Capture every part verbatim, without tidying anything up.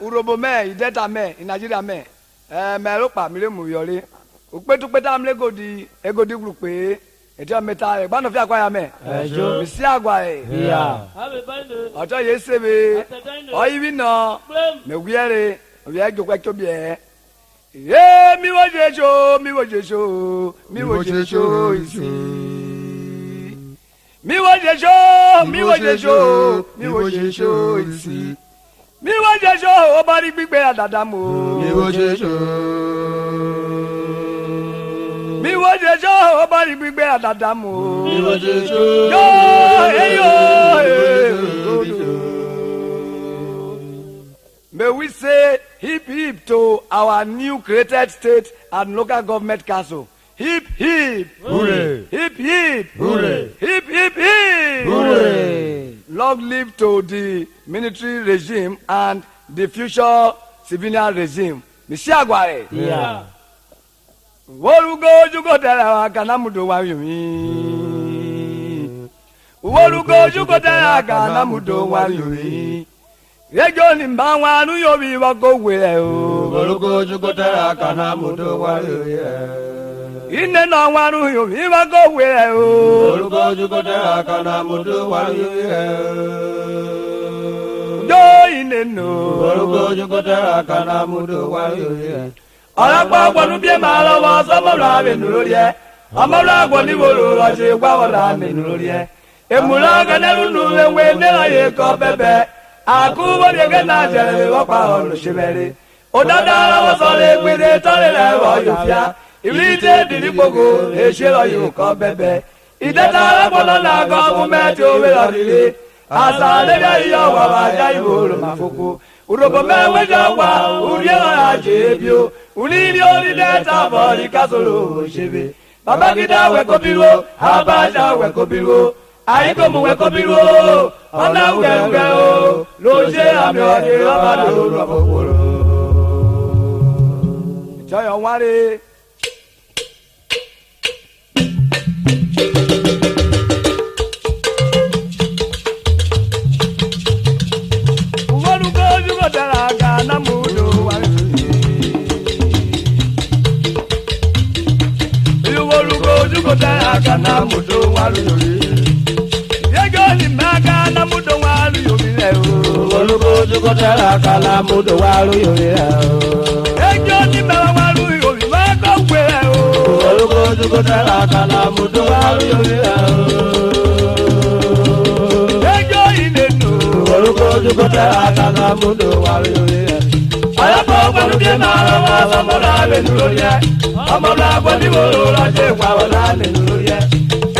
Urhobo mẹ, idẹta mẹ, Nigeria mẹ, eh, mẹ ro kpa, mi re mu phiyọ re. Ukpetu kpeta mrẹ egodi, egodi ghwru kpe-e. Etiọ me ta re, gba nọ fia kua ya mẹ. Ẹjo. Mi si aguare. Hia. Ọtiọye e se vwe. Ọ ivwi nọ. Me ghwiẹre, ovie djẹ ohwẹ chobiẹ. E, mi vwo Jesu, mi vwo Jesu, mi vwo Jesu isi. Mi vwo Jesu, mi vwo Jesu, mi vwo Jesu isi. Mi vwo Jesu, obọ ri gbigbe ra dada mu. Mi vwo Jesu. Mi vwo Jesu, obọ ri gbigbe ra dada mu. Mi vwo Jesu. Yo, eyo, eh. May we say hip hip to our new created state and local government council. Hip hip. Hooray. Hip hip. Hooray. Hip hip hip. Hooray. Long live to the military regime and the future civilian regime. Mi si aguare. Yeah. Wo ru ko ju ko tẹrẹ wa kana mudo wa yumi. Wo ru ko ju ko tẹrẹ wa kana mudo wa yumi. Ye jo ni ma wan ru yovwi vwọ ko we rẹ o. Wo ru ko ju ko tẹrẹ wa kana mudo wa yumi. Ine nọ wan ru yovwi vwọ ko we rẹ o. Wo ru ko ju ko tẹrẹ wa kana mudo wa yumi. Jo ine no. Wo ru ko ju ko tẹrẹ wa kana mudo wa yumi. Ọ rọ kpọ guọnọ ubiema rọ vwọ sẹ ọmọ rẹ ame nuro riẹ. Ọmọ rẹ aguọnọ ivworo rọ che ghwa vwọ rẹ ame nuro riẹ. Emu rẹ Ọghẹnẹ ru nu vwe ene rọye kọ bẹbẹ. Akuvwori eghẹ na jẹrẹ vwọ kpahọ ro she vwẹre. Odada rọ vwọsọ re gbe rhe tọrẹ rẹ vwọ yofia. Ivwiri te diri kpogho, e she rọye kọ bẹbẹ. Idẹta rẹ guọnọ na gọ mu mẹ te ove rọ rhire. Asan re via reyọ ghwa vwa dia ihwo ro ma foko. Urhobo mẹ we jọ ghwa, urhiẹ rọ ra je ebio. Urhiri ori dẹta vọ ri kasoro vwo shevwe. Babangida wẹ ko bi ruo, Abacha wẹ ko bi ruo. Ayikomu wẹ ko bi ruo. Ọna ughẹ ughẹ o, ro je ame ọye ọba do rọ vwo ghworo. Tiọyọ wanre. Uwonu ko ju ko tara ga na mudo wa. Uwonu ko ju ko tara ga na mudo wa. Ego ni ma ga na mudo wa ru yo mi rẹ o. Uwonu ko ju ko tara ga na mudo wa ru yo mi rẹ o. Ego ni ma wa ru yo mi wa ko gbe rẹ o. Uwonu ko ju ko tara ga na mudo wa ru yo mi rẹ o. Ego ine no. Uwonu ko ju ko tara ga na mudo wa ru yo mi rẹ. Ọyọkọ ọgbọnu die na rọ wa sọmọ ra vwẹ nuro riẹ. Ọmọ ra gbọ ni wo ro rọ je gba wọ ra ne nuro riẹ.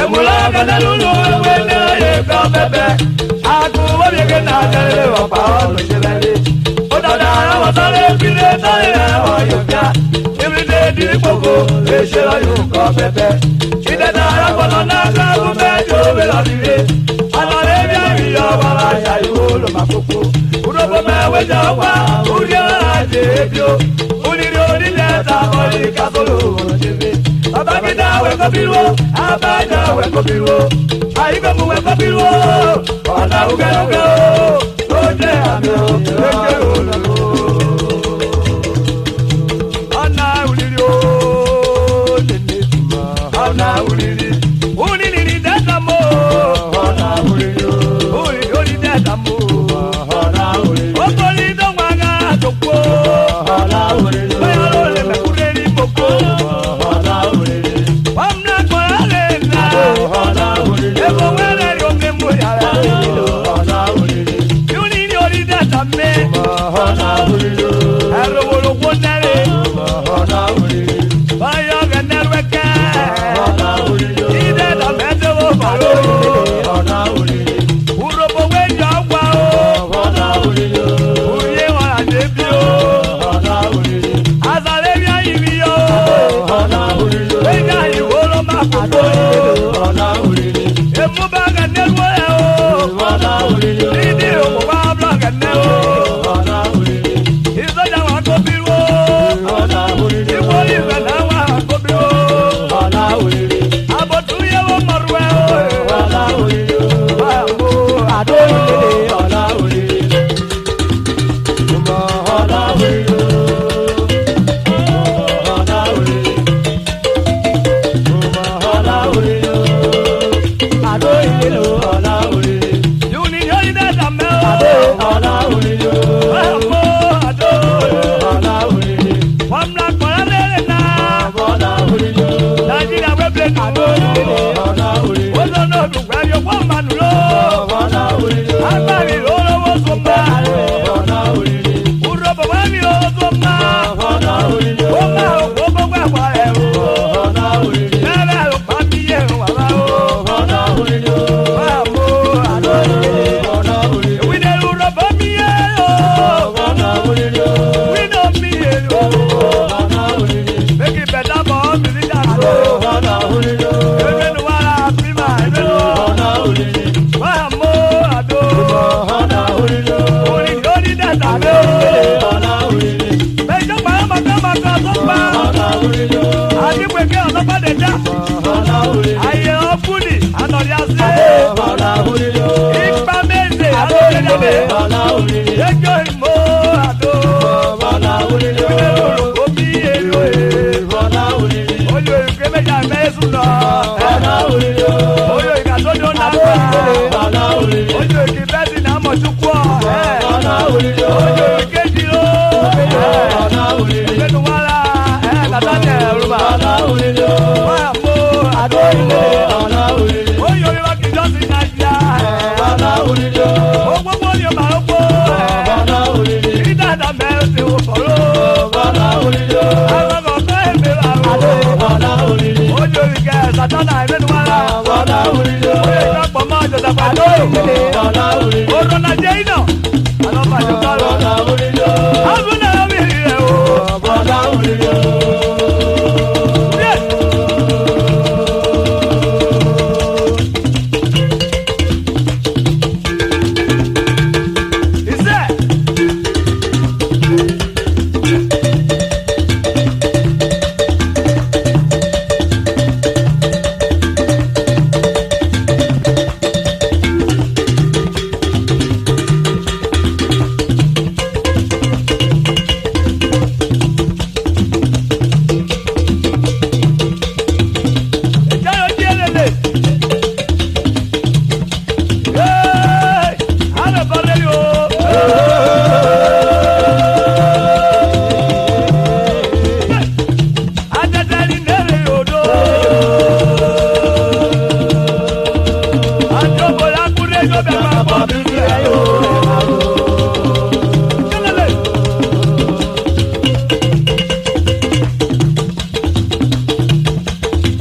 Emu ra ga na nuro ewe ne ye kọ bẹbẹ. Aku wo mi ke na jẹrẹ ọkpa ọdún ṣe bẹrẹ. Ó dada ra wọ sọrọ ebi re sọrọ rẹ ọyọ bia. Ibi de diri kpoko re ṣe rọyọ kọ bẹbẹ. Idẹta rẹ guọnọ na ka gu mẹ jo vwerọ rhire. Ọnọrevia riyọ wa vwẹ asan ihwo ro ma koko. Urhobo mẹ we jọ ghwa, urhiẹ ra je ebio. Urhiri ori nẹ ta vọ ri kasoro vwo jeve. Babangida wẹ ko bi ruo, Abacha wẹ ko bi ruo. Ayikomu wẹ ko bi ruo. Ọna ughẹ ughẹ o, o jẹ ame o, o jẹ ololo. Ọna urhiri o, nene. Ọna urhiri, urhiri ri dẹdẹ mo. Ọna urhiri o. Urhiri ri dẹdẹ mo. Ọna urhiri. Okori do wa ga do kpo. Ọna urhiri. Oya ro le me kure ri mo ko. Ọna urhiri. Wa mra ko ra le na. Ọna urhiri. Ego wẹrẹ ri o me mu ya ra. Ọna urhiri. Urhiri ri dẹdẹ me. Ọna urhiri. Ẹro wo ro wo nẹre. Ọna urhiri. Ọyọ Ọghẹnẹ ruẹ kẹ. Idẹdẹ mẹ de wo vwaro. Urhobo we jọ ghwa o. Uye ghwa ra de bi o. Asan re via yi vi yo. We ja ihwo ro ma koko. Emu ba Ọghẹnẹ ruẹ o. Idi ohwo wa bra Ọghẹnẹ o. Nọkpa de da. Aye ọkuni, anọriase. Ikpa meze, anọriase. Ejo imo ado. Omi ero e. Oyo ike meja me esu nọ. Oyo ika to nyo na. Oyo ike bẹsi na mọ chukwu. Oyo ike jiro. Ebe nu wara. Tata te ruma. Wa mo ado ile. Oyo ike wa ki jọsi na ya. Ogbogbo ni o ma ro kpo. Idada me o te wo fọro. Àwọn ọmọ ẹgbẹ́ wa o. Ojo ike Satana ẹgbẹ́ ni wọ́n rà. Oye ká pọ̀ mọ́ ìjọba pàtó. Oró na jẹ́ iná. Àwọn ọmọ àjọ ká lọ. Àwọn náà rí rẹ̀ o. Yes. He said,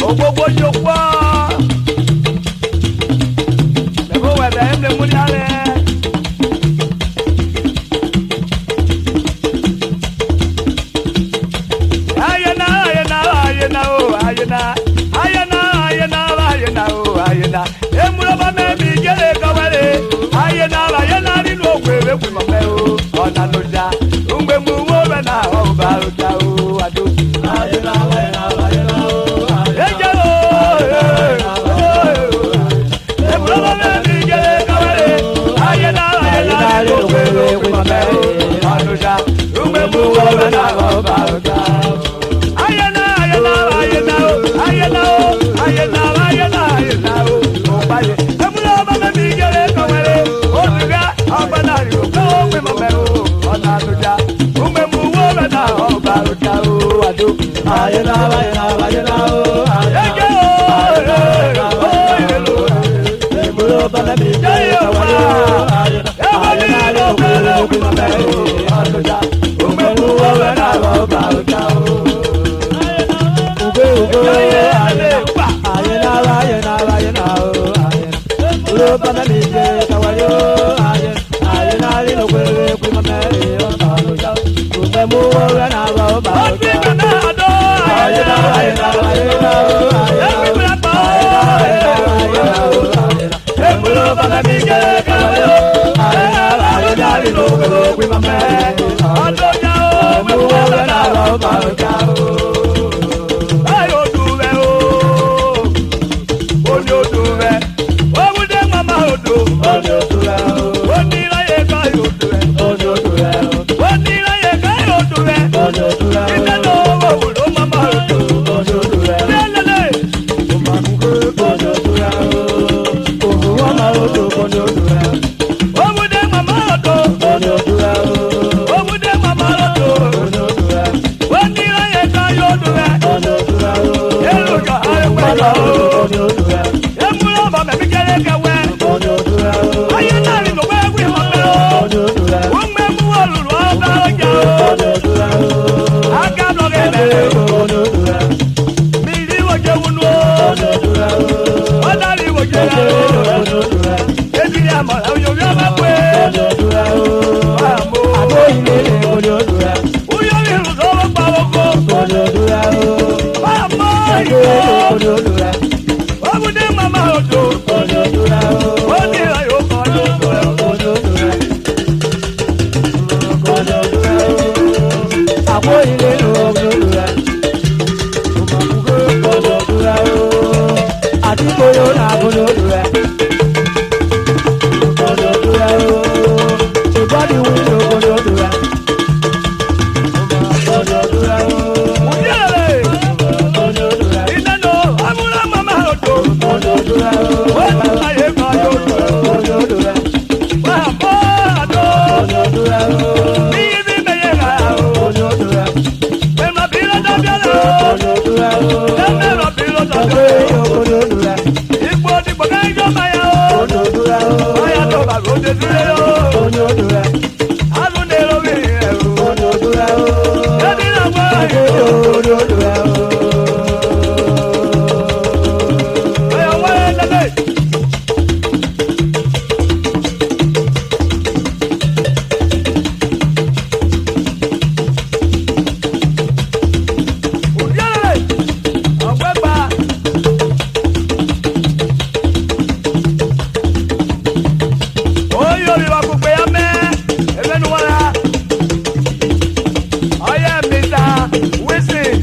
Ogbogbo jokwa. Ẹvwẹ owẹ vẹ emremu riavwe. Aye na, aye na, aye na, o, aye na. Aye na, aye na, aye na, o, aye na. Emu rẹ ọba mẹ mi jere kọwẹre. Aye na, aye na, ri nu oghwe vwe ku mọ mẹ o. Ọnana oja, umwemwu wo vwẹ na, ọba oja o, ado. Aye na, aye na, aye na, o, aye na. Eje o, e, e, e. Emu rẹ ọba mẹ mi jere kọwẹre. Aye na, aye na, ri nu oghwe vwe ku mọ mẹ o. Ọnana oja, umwemwu wo vwẹ na, ọba oja o. Ayena, ayena, ayena o, ayena o, ayena, ayena, ayena o, ọkpaye. Emu rẹ ọba mẹ mi jere kọwẹre, otu ga, ọgba na ri oke o, mẹ mọ mẹ o, ọna ado ja. Umwemwu wo mẹ na, ọba ro ja o, ado. Ayena, ayena, ayena o, ayena. Eke o, ayena, ayena, ayena o, ayena. Emu rẹ ọba mẹ mi jere kọwẹre, ayena. Oyo mi wa kugbe ya mẹ, ẹmẹnuwara. Ọye Mister Wilson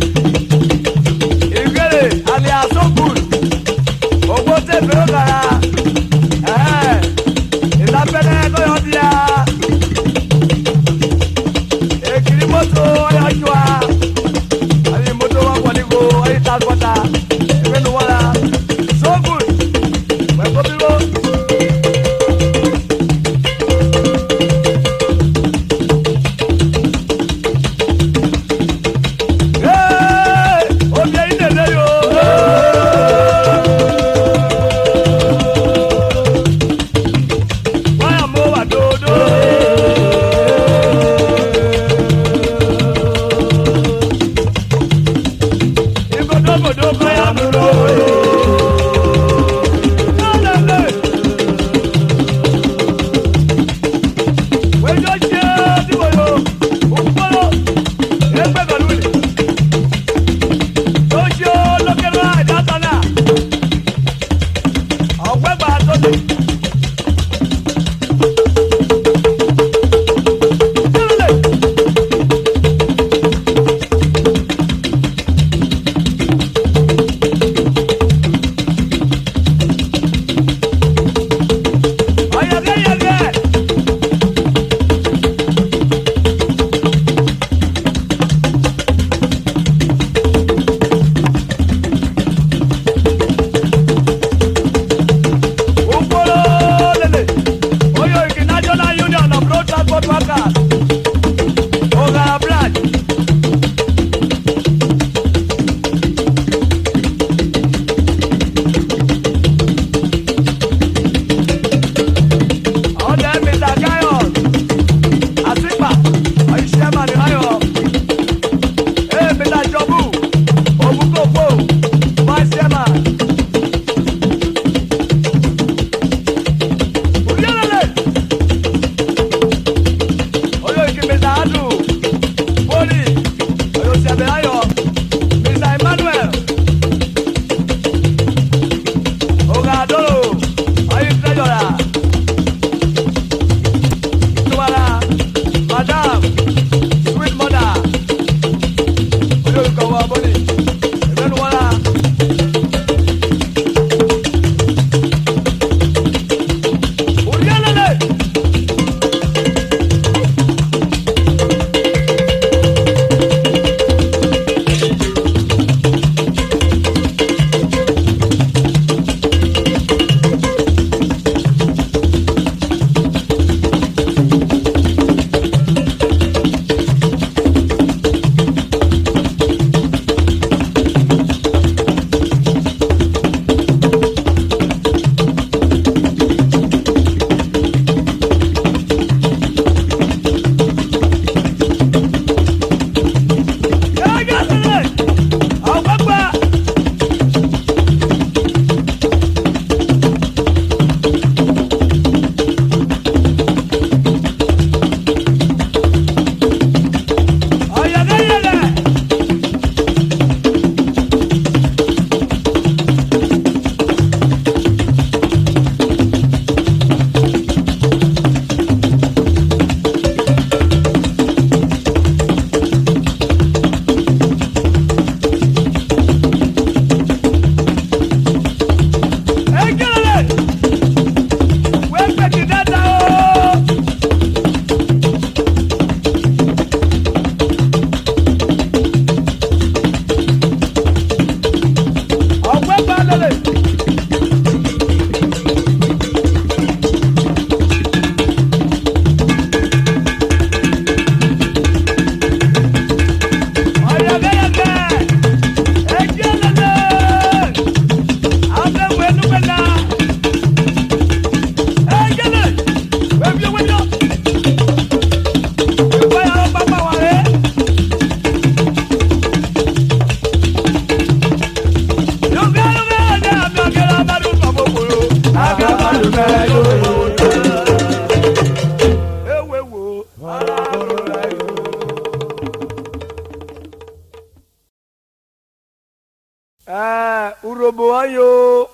Ẹn, urhobo ọye o,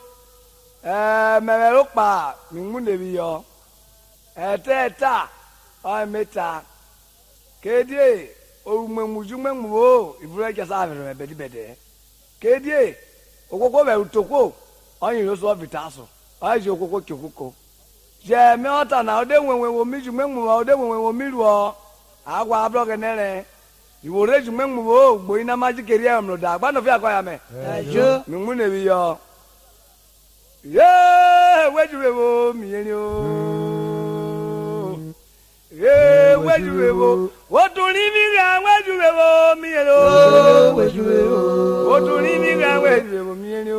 ẹn, mẹvwẹ rokpa mi mu ne phiyọ. Ẹta ẹta ọye me ta. Kidie umwemwu ji umwemwu-o, ivun rẹ cha sa vwerhen bẹdẹ bẹdẹ. Kidie ohwohwo vwẹ utokwo, ọye ro suọ vita ason, ọye ji ohwohwo chokuko. Jẹ me ta na, o de wẹnwẹn wo mi ji umwemwu, o de wẹnwẹn wo mi ruọ, a ghwa bra Ọghẹnẹ rẹ ihwo re ji umwemwu vwo ugbo yena ma ji keriẹ ọmrọda, gba nọ phia kọye ame. Ẹjo. Mi mu ne phiyọ. Ye, we ji vwe vwo mi yeri o. Ye, we ji vwe vwo. Otu ri mi ghẹ, we ji vwe vwo mi yeri o. Otu ri mi ghẹ, we ji vwe vwo mi yeri o.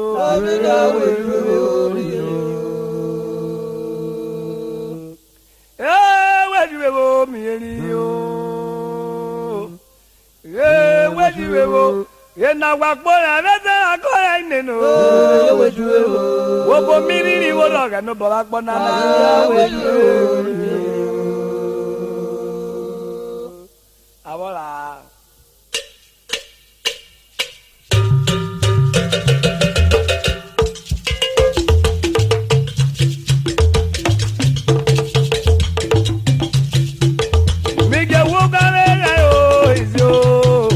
Ye, we ji vwe vwo mi yeri o. Ye, we ji vwe vwo. Ye na ghwa kpo rẹ ẹvwẹ ẹdẹ ra kọ rẹ inene o. Wo bo mi rhiri wo rẹ Ọghẹnẹ obọ vwẹ akpọ nana. Avọ ra. Mi je ghwu gavwe ghẹ o, izi o.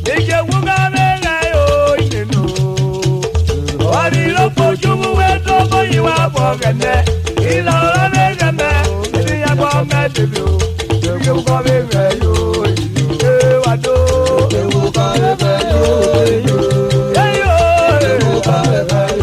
Mi je ghwu gavwe ghẹ o, inene o. Ọrẹ ro kpo chuvwu we dobo yi wa vwọ Ọghẹnẹ. Ilọ rọ me ghẹ mẹ, eri ya gbọ mẹ dede o. Mi je ghwu gavwe ghẹ o, izi o. E wa do. Eyo, e.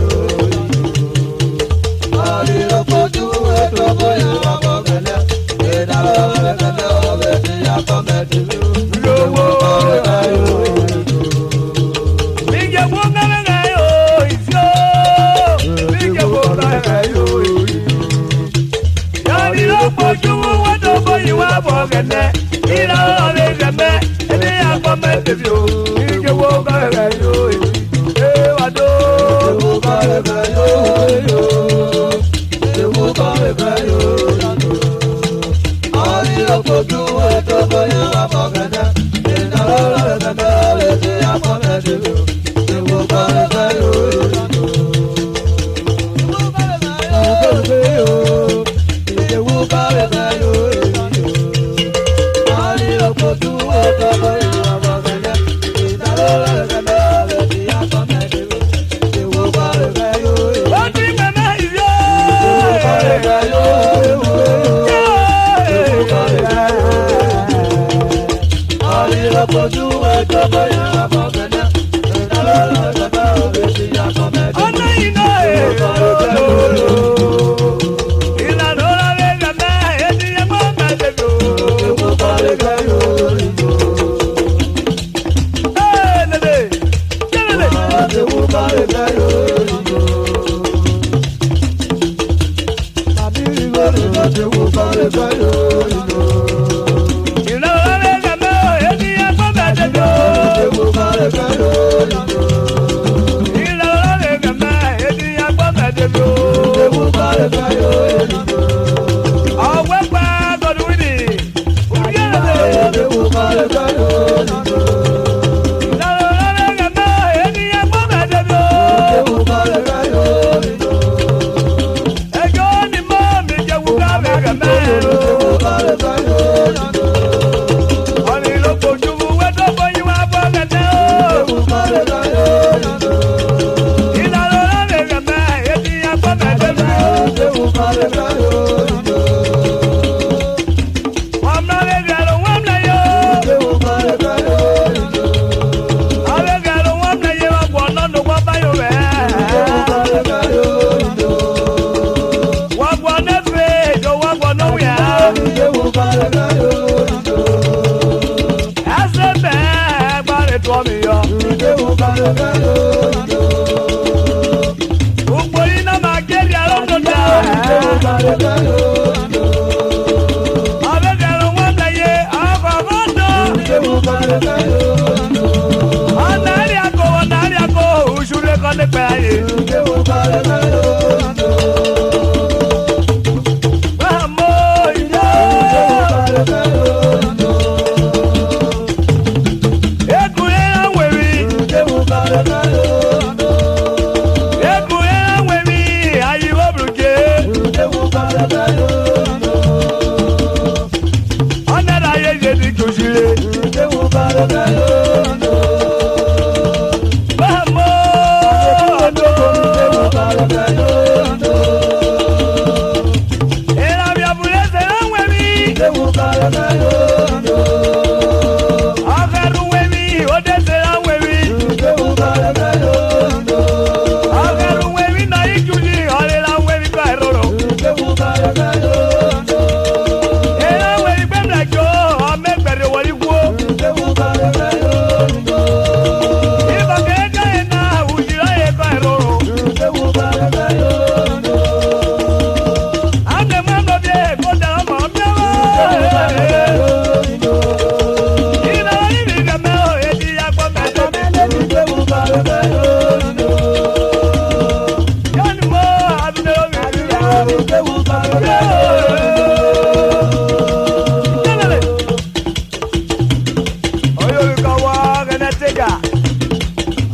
Oyoyuka wa Ọghẹnẹ tega.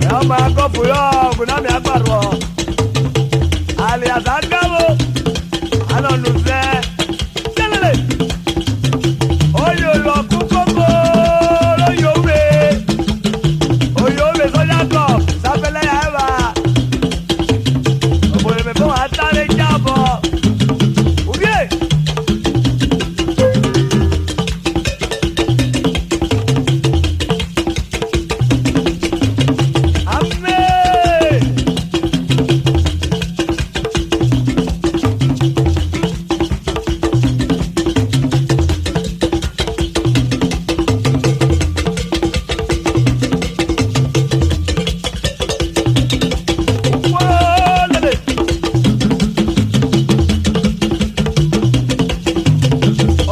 Ọyọ ma kọfu rọ ọguna mi agbaruọ. Alias Agavo. Anọ nu vẹ. Kelele. Oyoyo ọkukoko. Oyo uve. Oyo uve sọja kọ. Sapẹlẹ ya eva. Oboyo me fo wa tare jabọ. Uvie. Amen.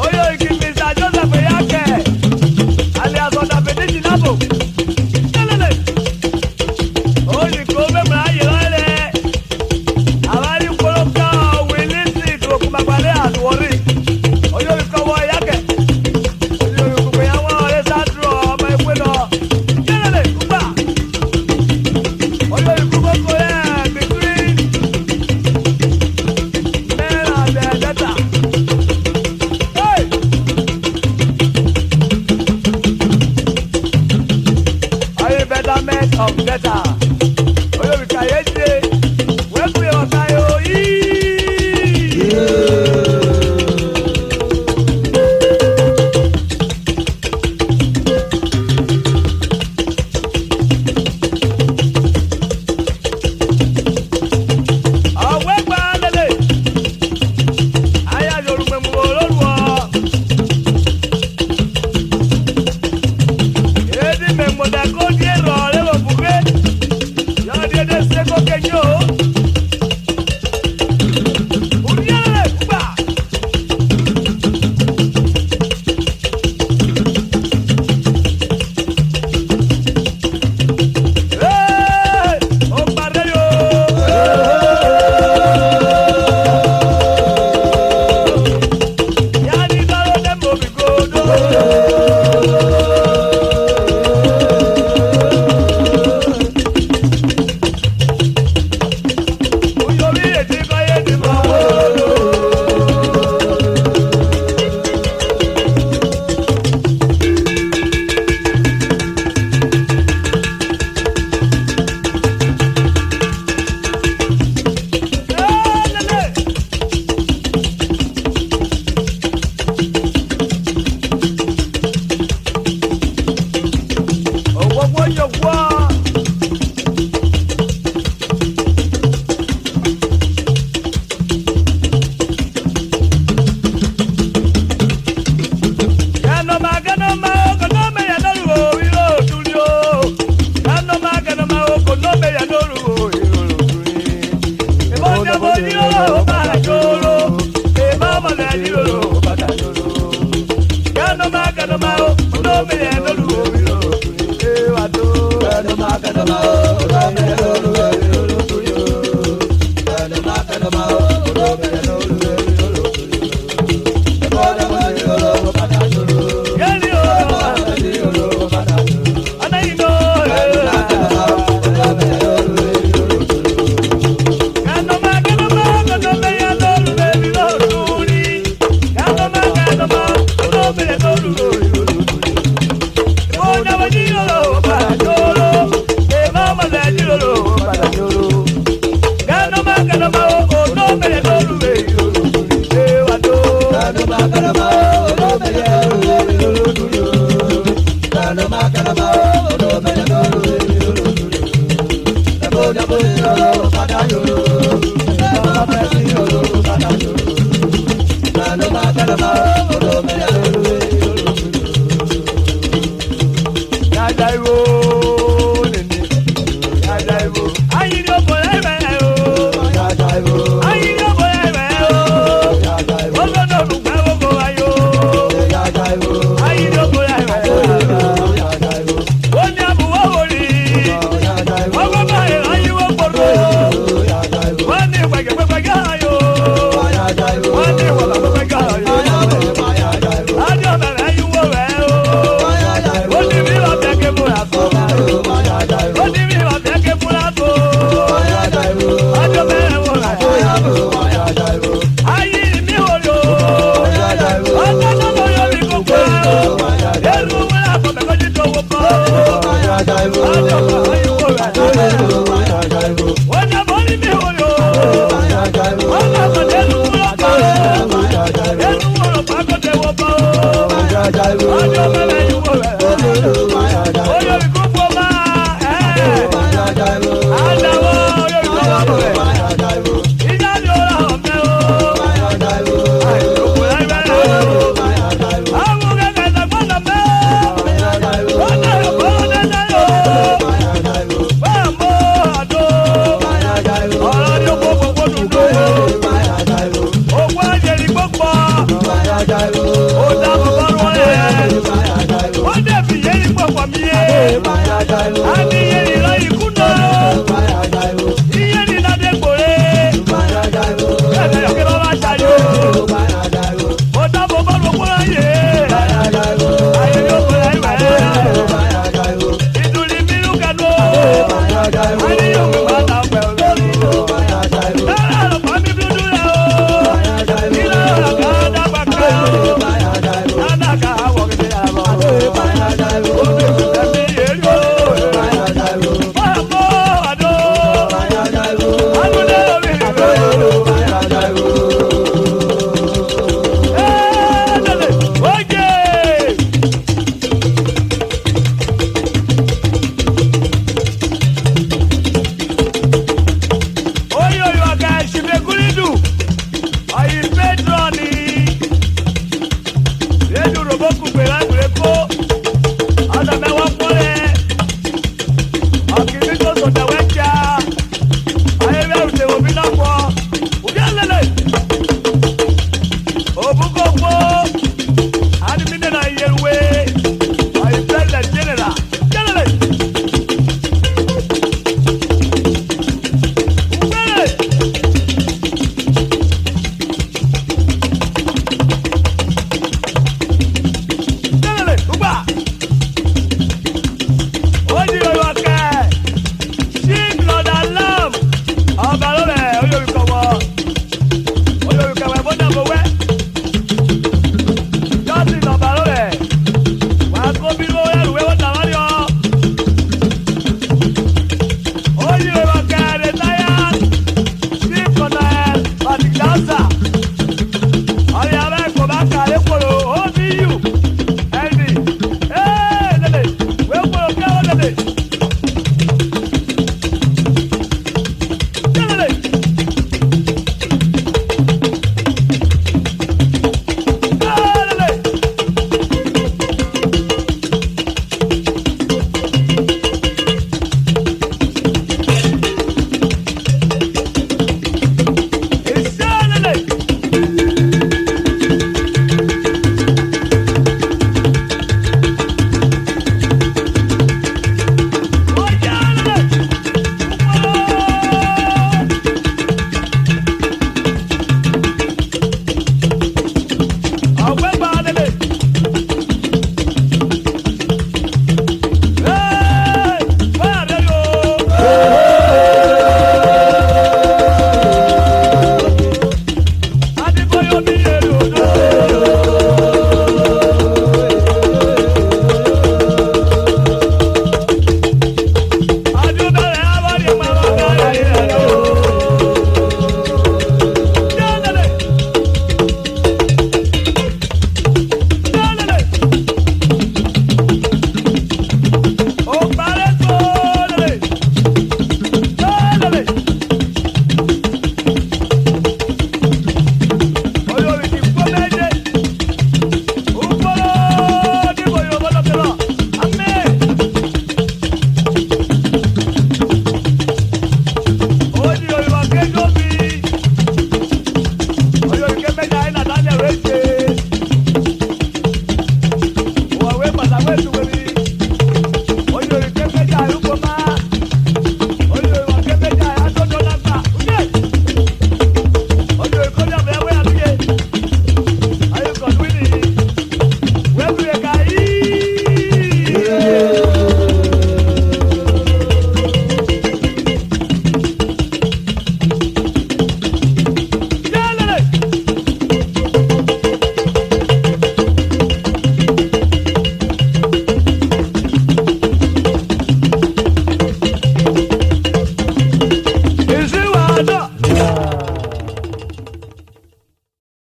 Oyo iki Mister Joseph Eyake, alias Ọdafẹnẹ Jinabo. Kelele. Oyi ko ve mrẹ aye rẹ rẹ. Avwanre ihwo ro ka Wilisi Tuokumagbare Aduwọri. Oyo iko vwọ Eyake. Oyo iko gbe yan wan ọre sa dro ọmọ ehwe nọ. Kelele, ugba. Oyo iko vwọ ko rẹ between men and, eh, daughter. Hey! Aye betterment of better. Oyo iko aye je. We kure ọta yo yi. Ọwẹ gba lele. Aya yẹ orumwemwu vwo ro ruọ. Edi me muotọ ko die rhọ re vwo bughe. Yọ die de se ko ke nyo. Uriẹrẹ gba.